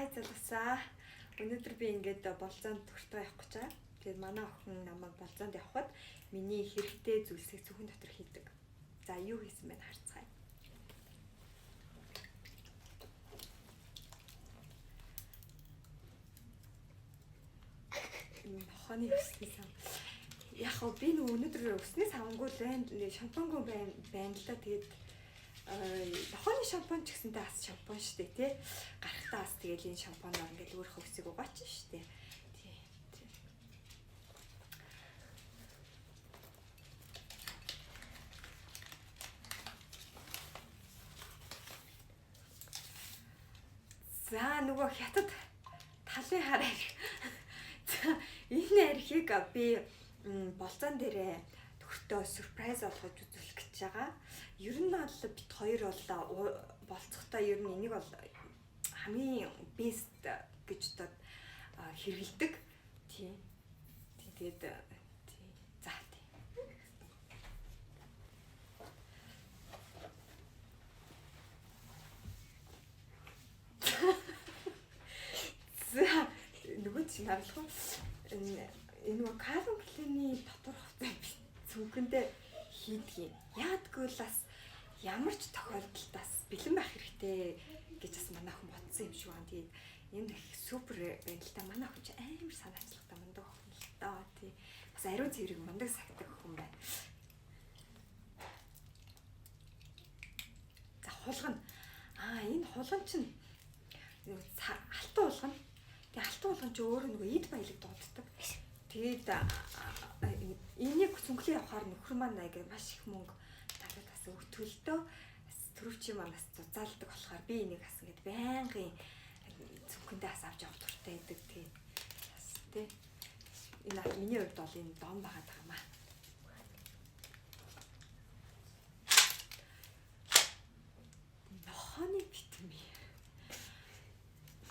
Хай залуусаа. Өнөөдөр би ингээд болзоонд төртөө явах гэж байгаа. Тэгээд манай охин намайг болзоонд явхад миний хэрэгтэй зүйлсийг цүнхэн дотор хийдэг. За, юу хийсэн бэ харцгаая. Нохооны үсний сав. Яг хөө би нөгөө өнөөдөр үсний савнгүй л байна. Шампунгүй байна байна л да. Тэгээд нохооны шампунь ч гэсэнтэй бас шампунь шүү дээ, тий. Гарахтаа бас тэгэл энэ шампунаар ингээл өөрийнхөө үсийг угаач шүү дээ. Тий. За, нөгөө хятад талын хар арх. За, энэ архийг би болзоон дээрээ төхөртөө сюрприз олгож үзүүлэх гэж байгаа. Ер нь бол бит хоёр бол болцохдоо ер нь энийг бол хамгийн best гэж одоо хэрэгэлдэг. Тий. Тэгээд тий. За, тий. За, нөгөө чинь харуулах уу? Энэ нөгөө Calvin Klein-ы дотор хувцас би цүнхэндээ хийдэг юм. Яадгүй л бас ямар ч тохиолдолд бас бэлэн байх хэрэгтэй гэж бас манай хүн бодсон юм шиг байна. Тэгээд энэ их супер байна л та. Манай хүн чинь амар санаачлагтай мундаг охин л доо. Тий. Бас ариун цэврийг мундаг сахидаг хүн байна. За, хулгана. Аа, энэ хулган чинь нөгөө алтан хулгана. Тэгээ алтан хулган чинь өөрөө нөгөө эд баялаг дууддаг. Тэгээд энийг цүнхлээ явахаар нөхөр маань аяга маш их мөнгө надад бас өгтгөлдөө бас төрөвчийн маань бас зузаалдаг болохоор би энийг бас ингээд байнгын цүнхэндээ бас авч явах дуртай байдаг. Тэгээд бас тий. Энэ миний хувьд бол энэ дом байгаад байгаа юм аа. Нохооны витамин.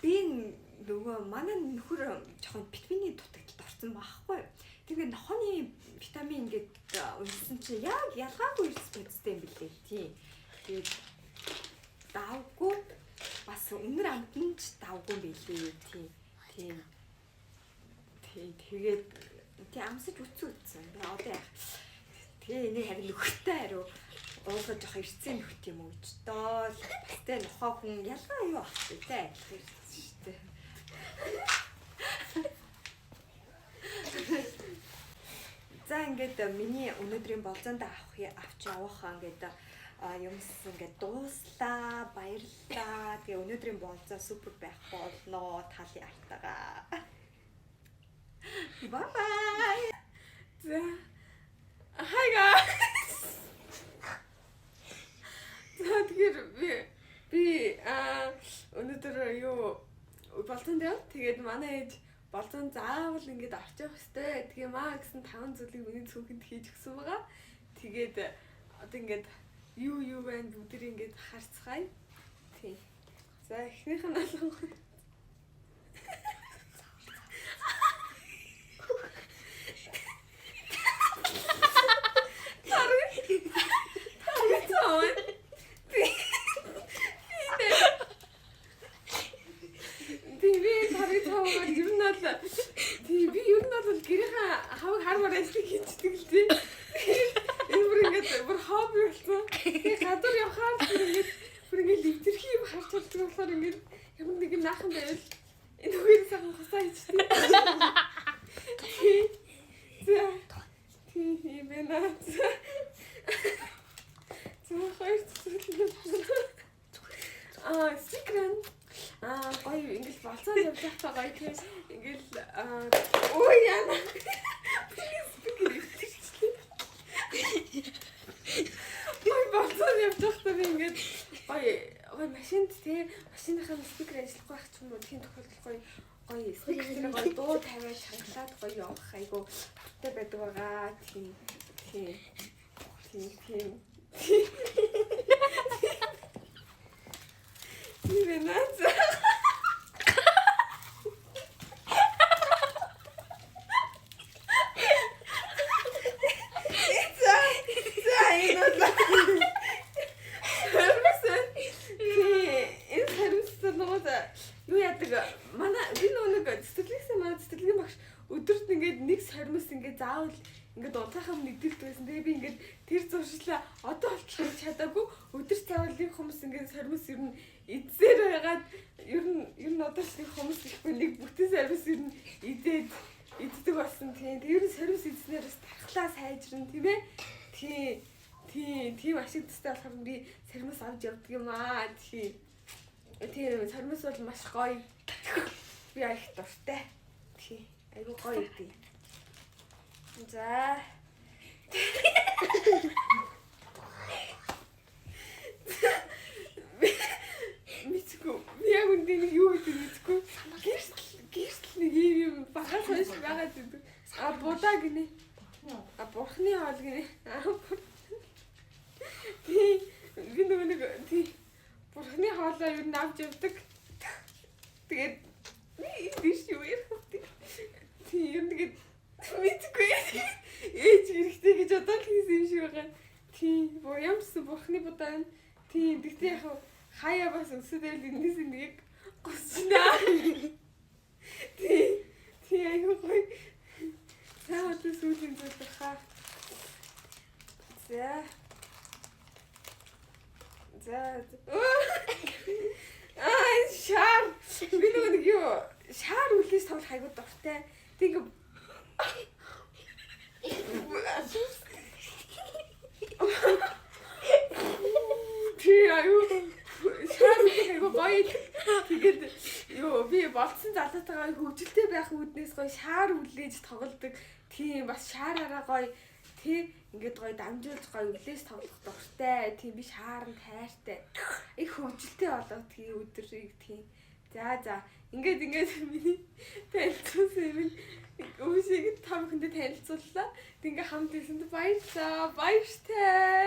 Би нөгөө манай нөхөр жоохон витамины дутагдалд орсон байхгүй. Тэгээд нохооны витамин ингээд уншсан чинь яг ялгаагүй эрс бодистой юм билээ. Тийм. Тэгээд давгүй бас үнэр амтан ч давгүй юм билээ. Тийм. Тийм. Тийм. Тэгээд тий амсаж үтсэн үтсэн. Тэгээ одоо яах. Тэгээ энийг харин нөхөртэй хариу уулгаж явах эрсцэн нөхт юм уу гэж доо. Бас тэ нохоо хүн ялгаа юу ах вэ тэ адилхан эрсцэн шүү дээ. За, ингээд миний өнөөдрийн болзоонд авах авч явах ингээд юмс ингээд дууслаа. Баярлалаа. Тэгээ өнөөдрийн болзоо супер байх болно. Талын артагаа. Bye bye. За. Hi guys. За, тэгэхээр би өнөөдөр юу болзоонд яв. Тэгээд манай ээж болзоон заавал ингээд авч явах хэвээр. Тэгээ маа гэсэн таван зүйлийг миний цүнхэнд хийж өгсөн байгаа. Тэгээд одоо ингээд юу юу байна бүгдийг ингээд харцгаая. Тий. За, эхнийх нь болгоо. Таргацсан. Тий, би тарыг цаагаар ер нь бол тий би ер нь бол гэрийнхээ хавыг хар мар ажлыг хийчихдэг л тий. Энэ бүр ингээд бүр хобби болсон. Тэгээ гадуур явхаар бүр ингээд левтэрхий юм харж чаддаг болохоор ингээд ямар нэг юм наахан байвал энэ үгээр сайхан хусаа хийчихдэг. Тий. За. Тий, юм байна. За, хоёр зүйл. Аа, speaker. Аа, гоё ингээл болцоонд явж байхдаа гоё тий. Ингээл өө яана. Би speaker ивтэрчлээ. Гоё болцоонд явж байхдаа би ингээд гоё гоё машинд тий машиныхаа speaker ажиллахгүй байх ч юм уу, тийм тохиолдолд гоё гоё speaker дээр гоё дуу тавиад чангалаад гоё явах айгу дуртай байдаг байгаа. Тийм тийм тийм тийм. Тийм байна. За. За, за, энэ бол хариуцсан. Тий, энэ хариуцсан нөгөө Тэгэнгүүт юу яадаг? Манай би нөгөө нэг цэцэрлэгсэн манай цэцэрлэгийн багш өдөрт ингээд нэг сормос ингээд заавал ингээд унтахаа өмнө идэлт байсан. Тэгээ би ингээд тэр зуршлаа одоо болчиход чадаагүй өдөрт заавал нэг хумс ингээд сормос ер нь идсээр байгаад ер нь одоо ч нэг хумс ихгүй нэг бүтэн сормос ер нь идээд иддэг болсон. Тийм. Тэр ер нь сормос идснээр бас тархлаа сайжрна тийм ээ. Тийм. Тийм, тийм ашиг төстэй болохоор би сормос авч явдаг юм аа. Тийм. Тийм, сормос бол маш гоё. Би аяг дуртай. Тийм, айгуу гоё идэв. За. Мэдгүй. Би яг үндэ нэг юу гэдэг мэдгүй. Гэртэл нэг юм багаас хойш байгаад идэв. А будаа гинэ. А бурхны хоол гинэ. Тийм, би нөгөө нэг тийм бурхны хоолоо ер нь авч явдаг. Тэгээд би биш юу ярих вэ? Тийм, ер нь тэгээд мэдгүй. Ээж хэрэгтэй гэж одоо л хийсэн юм шиг байгаа. Тийм, ямарсан бурхны будаа байна. Тийм, тэгтээ яг хаяа бас өсөд байвал энэс нэг госнаа. Тийм, тийм айгүй гоё. За одоо сүүлийн зүйл баха. За. За. Аа, шар. Би нөгөө нэг юу шар үлээж тоглох айгүй дуртай. Тэг ингээ тий аюу шар үлээх айгүй гоё. Тэгээд юу би болцсон залуутайгаа хөгжилтэй байх үүднээс гоё шар үлээж тоглодог. Тийм бас шаараараа гоё. Тий ингээд гоё дамжуулж гоё үлээж тоглох дуртай. Тийм би шааранд хайртай. Их хөгжилтэй болоо тий өдрийг тий. За за ингээд миний танилцуулсан юм өвшиг та бүхэндээ танилцууллаа. Тэг ингээд хамт ирсэнд баярлалаа. Баяртай.